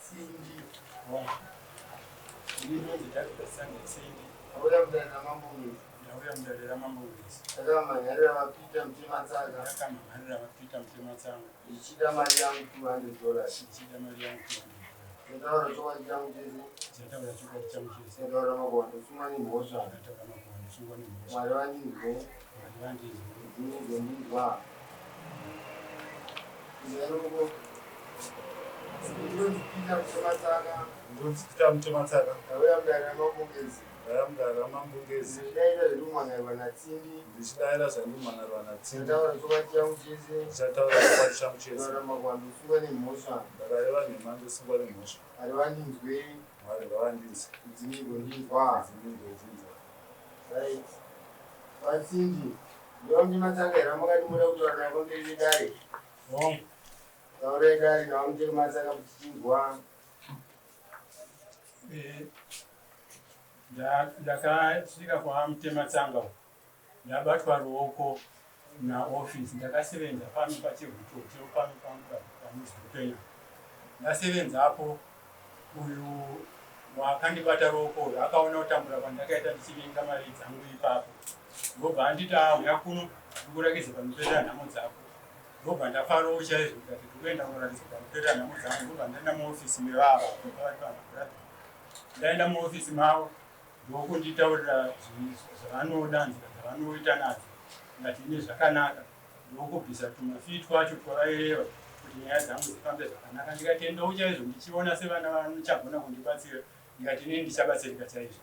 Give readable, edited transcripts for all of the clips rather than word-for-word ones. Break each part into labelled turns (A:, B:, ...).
A: Tsindi.
B: Ndinonzi David Sunday Tsindi.
A: Ndauya mudare raMambo Ngezi.
B: Ndauya mudare raMambo Ngezi.
A: Ndakamhan'arira vaPeter Mutematsanga.
B: Ndakamhan'arira vaPeter Mutematsanga.
A: Ndichida mari yangu $200.
B: Ndichida mari yangu $200.
A: Ndataura chokwadi changu chese.
B: Ndataura chokwadi changu chese.
A: Ndataura makuhwa ndosungwa nemhosva.
B: Ndataura makuhwa ndosungwa nemhosva.
A: Mwari vandinzwe.
B: Mwari vandinzwe.
A: Ndinozondinzwa. Ndinoko. Ndinonzi Peter Mutematsanga.
C: Ndinonzi Peter Mutematsanga.
A: Ndauya mudare raMambo Ngezi.
C: Ndauya mudare raMambo Ngezi.
A: Ndichidaira zvekumhan'arirwa naTsindi.
C: Ndichidaira zvandikumhan'arirwa naTsindi.
A: Ndichataura chokwadi changu chese.
C: Ndichataura chokwadi changu chese.
A: Ndataura makuhwa ndosungwa nemhosva.
C: Ndakareva nhema ndosungwa nemhosva.
A: Mwari vandinzwe.
C: Mwari ngavandinzwe.
A: Ndimi gondinzwa.
C: Ndimi gondinzwa.
A: Right. VaTsindi, ndivaMutematsanga here vamakati moda kutaura navo pamberi pedare?
B: Hongu.
A: Taurai dare naVaMutematsanga kuti tinzwa.
B: Eh, ndakasvika kwaMutematsanga uko ndabatwa ruoko naoffice ndakasevenza pano pachehutoto pano panozopenya ndasevenzapo uyu wakandibata ruoko uyu akaona kutambura kwandakaita ndichivinga mari dzangu ipapo ndobva anditi auya kuno ndikurakidze panoperera nhamo dzako ndobva ndafarawo chaizvo ndikati ndikuenda kunoratidza panoperera nhamo dzangu ndobva ndaenda muofisi mevava vari pano ndaenda muofisi mavo ndokunditaurira zvavanoda nzira dzavanoita nadzo ndati ine zvakanaka ndokubvisa tumafii twacho twavaireva kuti nyaya dzangu dzifambe zvakanaka ndikatendawo chaizvo ndichiona sevana vanochagona kundibatsira ndikati inini ndichabatsirika chaizvo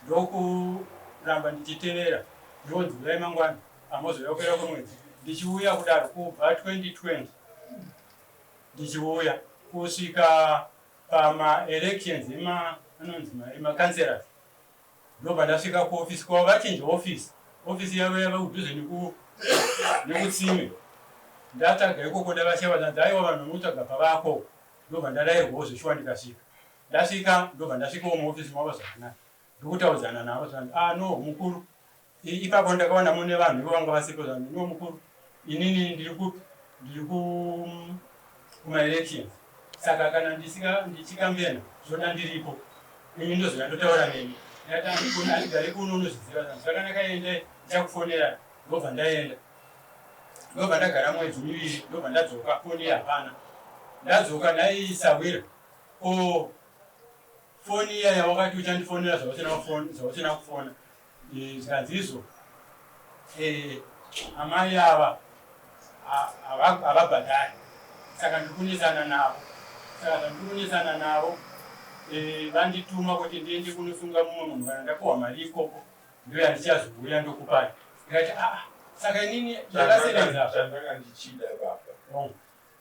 B: ndokuramba ndichitevera ndonzi uyai mangwana amozouya kupera kwemwedzi ndichiuya kudaro kubva 2020 ndichiuya kusvika pama elections ema anonzi ema councillors ndobva ndasvika kuofisi kwavo vachinja ofisi ofisi yavo yava kudhuze neku nekutsime ndatsvaga ikoko ndavasheva zvanzi aiwa vanhu vanotsvaga pavako ndobva ndarairwawo zveshuwa ndikasvika ndasvika ndobva ndasvikawo muofisi mavo zvakanaka ndokutaudzana navo zvanzi ah no mukuru Ipapo ndakaona mune vanhu ivo vanga vasipo zvanzi no mukuru inini ndiri kupi ndiri kumaelections saka kana ndichikambena zvoda ndiripo imi ndozouya ndotaura nemi ndikati andikoni andigare kuno unozviziva zvanzi zvakanaka ende ndichakufonera ndobva ndaenda ndobva ndagara mwedzi miviri ndobva ndadzoka foni hapana ndadzoka ndaisahwira ko foni iya yawakati uchandifonera zvausina kufona Zvikanzi izvo eh, amai ava havabhadhari saka ndiri kunetsana navo saka zvandiri kunetsana navo eh, vandituma kuti ndiende kunosunga mumwe munhu kana ndapuhwa mari ikoko ndiyo yandichazouya ndokupai ndikati aa ah, saka inini ndakasevenza
D: chandanga ndichida baba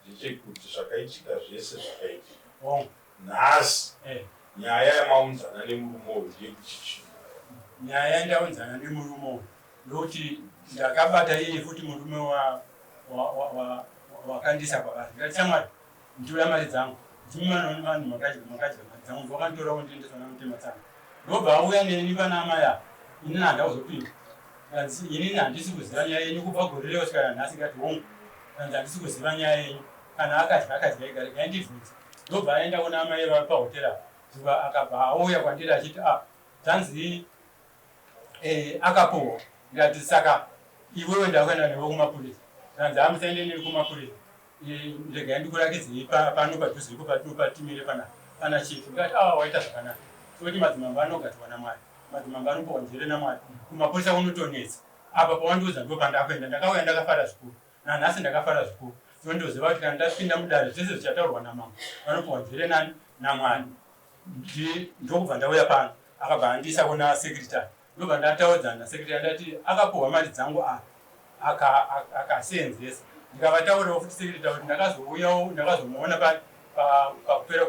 D: ndechekuti zvakaitika zvese zvakaitika nhasi eh. Nyaya yamaunzana nemurume uyu ndeyekuti chii?
B: Nyaya yandaunzana nemurume uyu ndokuti ndakabata iye futi murume wakandisa kwavari ndikati shamwari nditora mari dzangu ndimi vanhu vanhu makadya makadya mari dzangu ndowakanditora wondiendesa namutema tsanga ndobva auya neni pana amai ava inini handakuzopinda kanzi inini handisi kuziva nyaya yenyu kubva gore reo svikana nhasi ndikati hongu kanzi handisi kuziva nyaya yenyu kana akadya akadya ega regai ndibvunze ndobva aenda kuna amai vari pahotera zuva akabva auya kwandiri achiti ah zvanzi eh, akapuhwa ndikati saka iwewe ndakuenda newe kumapurisa zvanzi amusaende neni kumapurisa eh, regai ndikurakidzei pano padhuze ipo patimire pana pana chief ndikati ah waita zvakanaka toti madzimambo anogadzirwa namwari madzimambo anopuhwa njere namwari kumapurisa kunotonetsa apa pawandiudza ndo pandakuenda ndakauya ndakafara zvikuru Nanhasi ndakafara zvikuru zvino ndoziva kuti kana ndapinda mudare zvese zvichataurwa namambo vanopiwa njere nani namwari ndokubva ndauya pano akabva andiisa kuna secretary ndobva ndataudzana nasecretary ndati akapuhwa mari dzangu akaseenzesa ndikavataurirawo futi secretary kuti ndakazouyawo ndakazomuona pakupera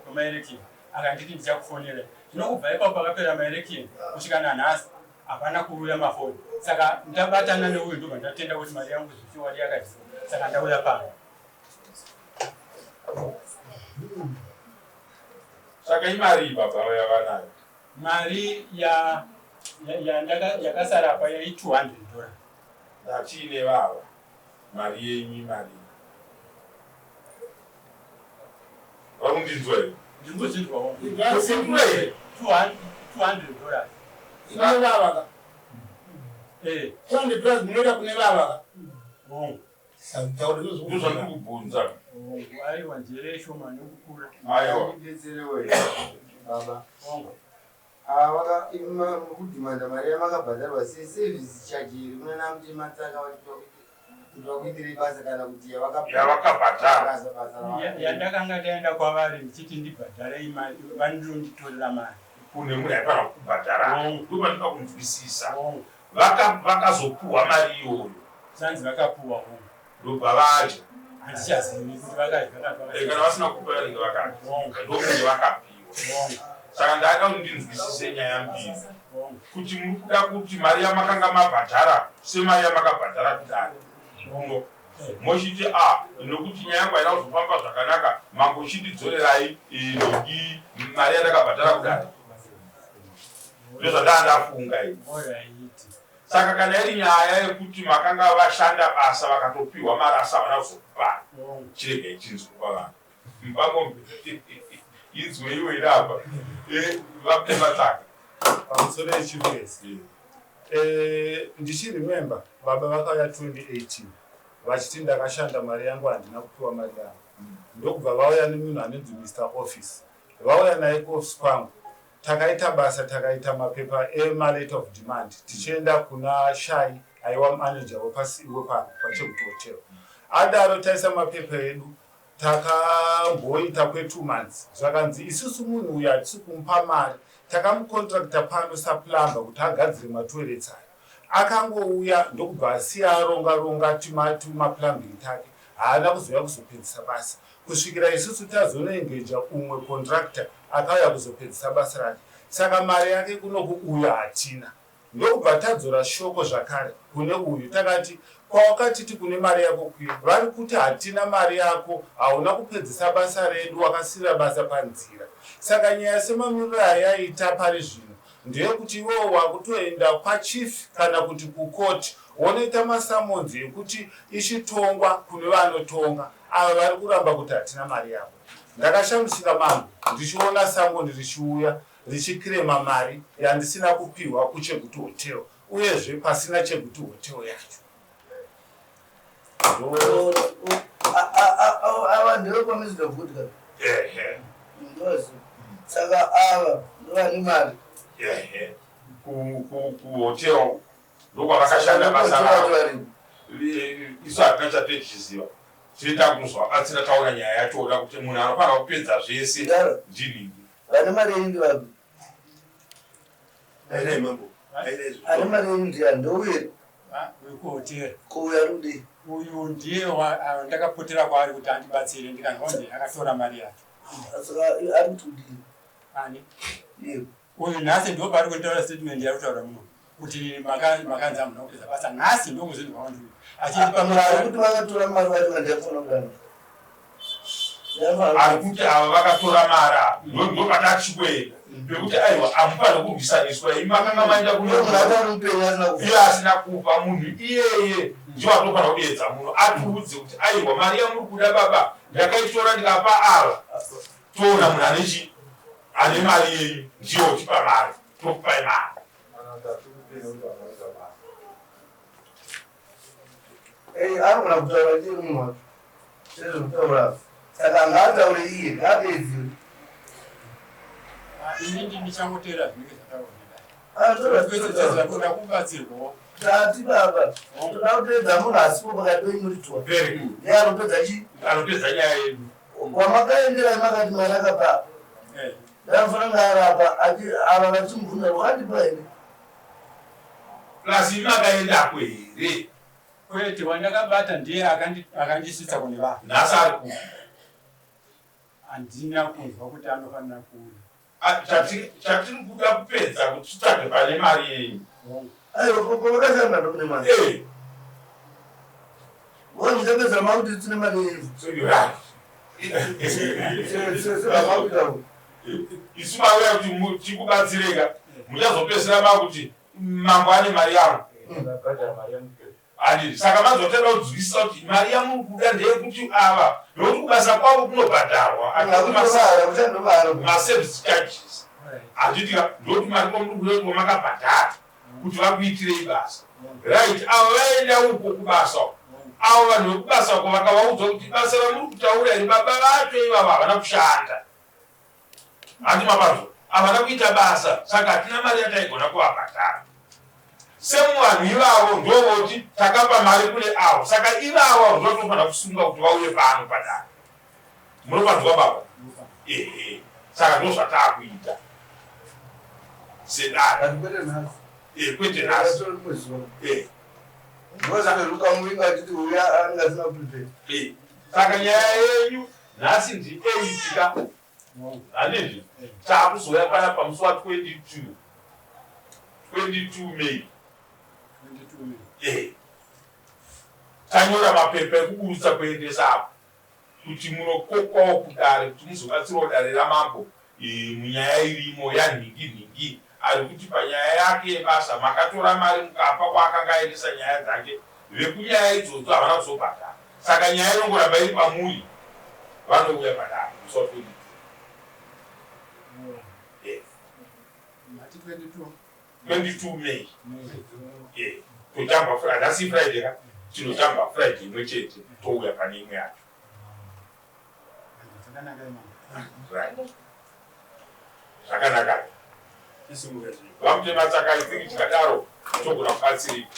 B: kwemaelection akanditi ndichakufonera zvino kubva ipapo pakapera maelection kusvika nanhasi Hapana kuuya mafoni saka ndabatana neuyu ndobva ndatenda kuti mari yangu zvechokwadi yakadyiwa saka ndauya pano.
D: Saka imarii baba yavanayo?
B: Mari ya yakasara apa yai 200 dollar.
D: Ndatiine vava mari yenyu imarii? Vari kundinzwa here?
B: Ndingozinzwawo.
D: Usindwe.
B: 200 dollars.
A: Kune vava ka.
B: Eh.
A: 200 dollars munoita kune vava ka.
B: Hongu.
A: Taura
D: Ndozvandiri kubvunza.
B: Hongu, aiwa njere shoma nekukura.
D: Aiwa.
A: Ndibetserewo baba.
B: Hongu.
A: Ava mukudhimanda mari yamakabhadharwa seservice charge here kuna naMutematsaka kuti vakuitirei basa kana kuti
D: Yavakabhadhara.
A: basa basa
B: Yandakanga ndaenda kwavari ndichiti ndibhadharei mari, vanondonditorera mari.
D: Kune munhu aifanira kukubhadhara.
B: Hongu.
D: Ndopandinoda kunzwisisa.
B: Hongu.
D: Vakazopuhwa mari iyoyo.
B: Zvanzi vakapuwa hongu.
D: Ndobva vadya.
B: Handichazivi kuti vakadya kana
D: Eh, kana vasina kupa vanenge vakadya.
B: Hongu.
D: Ndokunge vakapiwa.
B: Hongu.
D: Saka ndada kuti ndinzwisise nyaya mbiri.
B: Hongu.
D: Kuti muri kuda kuti mari yamakanga mabhadhara semari yamakabhadhara kudare kuno mochiti a nokuti nyaya yangu haina kuzofamba zvakanaka mangochindidzorerai nhoki mari yandakabhadhara kudare. Ndozvandaa ndafunga ini.
B: Alright.
D: Saka kana iri nyaya yekuti makanga vashanda basa vakatopiwa mari asi havana kuzokupai,
B: Hongu.
D: chiregai chinzwe kwavanhu. Mupangombe inzwe iwe iri apa. VaMutematsaka.
C: Pamusoro yechivhesi. Ndichiremember baba vakauya 2018 vachiti ndakashanda mari yangu handina kupiwa mari yangu. Ndokubva vauya nemunhu anonzi Mr Office. Vauya naye kuoffice kwangu. Takaita basa, takaita mapepa emaletter of demand tichienda kuna Shai aiwa manager wepaChegutu Hotel. Adaro taisa mapepa edu takamboita kwe2 months zvakanzi isusu munhu uyu hatisi kumupa mari takamucontracta pano saplumber kuti agadzire matoilets ayo akangouya ndokubva asiya aronga ronga tumaplumbing take haana kuzouya kuzopedzisa basa kusvikira isusu tazonoengeja umwe contractor akauya kuzopedzisa basa rake saka mari yake kunoku uyu hatina ndokubva tadzora shoko zvakare kune uyu takati kwawakatiti kune mari yako kuye vari kuti hatina mari yako hauna kupedzisa basa redu wakasirira basa panzira saka nyaya semamiriro ayaita pari zvino ndeyekuti iwewo wakutoenda kwachief kana kuti kukoti wonoita masummons ekuti ichitongwa kune vanotonga ava vari kuramba kuti hatina mari yako ndakashamisika mambo ndichiona summon richiuya richiclaima mari yandisina kupiwa kuChegutu Hotel uyezve pasina Chegutu Hotel yacho.
A: Ava ndevekwaMr of Good ka?
D: Ehe.
A: Ndozi saka ava ndovane mari.
D: Ehe, kuhotel ndokwavakashanda basa ravo. Isu hatina chatochiziva, tinoita kuzovabatsira taona nyaya yachoda kuti munhu anofanira kupedza zvese.
A: Ndaro.
D: Ndinhingi.
A: Vane mari yenyu ndivapi?
E: Aidai mambo.
A: Ane mari yenyu ndiani? Ndouye.
B: Wekuhotera.
A: Kuuya rudi?
B: Uyu ndiye ndakapotera kwaari kuti andibatsire ndikanzi akatora mari yacho.
A: Saka ari kuti kudii?
B: Ani?
A: Iye.
B: Uyu nhasi ndo paari kutaura statement yari kutaura muno kuti makanzi hamuna kupedza basa nhasi ndokuzinzwa wandu achitipa
A: Ari kuti vakatora mari vacho vandiyafona kudaro.
D: Ari kuti ava vakatora mari ava ndopatachikuenda pekuti aiwa hamufaniri kurwisaniswa imi makanga maenda
A: Uye munhu atari mupenyu asina kufa.
D: Iye asina kufa munhu iyeye ndiwo atofanira kudeedza munhu atiudze kuti aiwa mari yamuri kuda baba ndakaitora ndikapa ava toona munhu anechi ane mari yenyu ndiyo tipa mari tokupai mari.
A: Anogona kutaura iye munhu wacho sezvekutaura saka ngaataure iye ngaapedziwe.
B: Ini ndichangoteera zvinenge zvataurwa.
A: Ataura.
B: Kuda kubatsirwawo.
A: Tati baba toda kuteedza munhu asipo pakati penyu muri tuwa.
D: Very good.
A: Ndiye anopedza chi
D: Anopedza nyaya yedu.
A: Kwamakaendera makati mari akapa ndanofanira kunge arapa ava vachimubvunza wakandipa here?
D: Plus imi makaendako here?
B: Kwete, wandakabata ndiye akandisvitsa kune vanhu.
D: Nhasi ari kupi?
B: Handina kunzwa kuti anofanira kuuya.
D: Ah, chatiri kuda kupedza kuti titsvage pane mari yenyu.
A: Aiwa, kwavakashanda ndokune mari. Muchapedzera makuti tine mari yenyu.
D: So you're right.
A: Sezvamakuita.
D: Isu mauya kuti tikubatsireka muchazopedzisira makuti mambo ane mari yangu.
C: Ndabhadhara mari yangu.
D: Handiti saka mazotanga kunzwisisa kuti mari yamuri kuda ndeyekuti ava nokuti kubasa kwavo kunobhadharwa maservice charges handiti ka ndokuti mari kwamuri kuda kuti wamakabhadhara kuti vakuitirei basa right ava vaenda uko kubasa uko avo vanhu vekubasa uko vakavaudza kuti basa ramuri kutaura iri baba vacho ivava havana kushanda Hanti mapanzwa? Havana kuita basa saka hatina mari yataigona kuvabhadhara. Semuvanhu ivavo ndovoti takapa mari kune avo saka ivavo avo ndovatofanira kusunga kuti vauye pano padare. Munopanzwa baba? Ehe. Saka ndozvataakuita sedare.
A: Kwete nhasi.
D: Eh, kwete nhasi. Eh. Eh. Saka nyaya yenyu nhasi ndi 8 ka handizvi taakuzouya pana pamusi wa 22 22 May eh tanyora mapepa ekuburutsa kuendesa apo kuti munokokwawo kudare kuti muzobatsirawo dare ramambo eh, munyaya irimo yanhingi nhingi ari kuti panyaya yake yebasa makatora mari mukapa kwaakanga aendesa nyaya dzake vekunyaya idzodzo havana kuzobhadhara Saka nyaya inongoramba iri pamuri vanouya padare musi wa 22. Yes. 22 May. Yeah. Tojamba Friday, nhasi Friday ka? Tinojamba Friday imwe chete touya pane imwe yacho. Right. Zvakanaka. Vamutema tsaka I think chikadaro togona kubatsirika.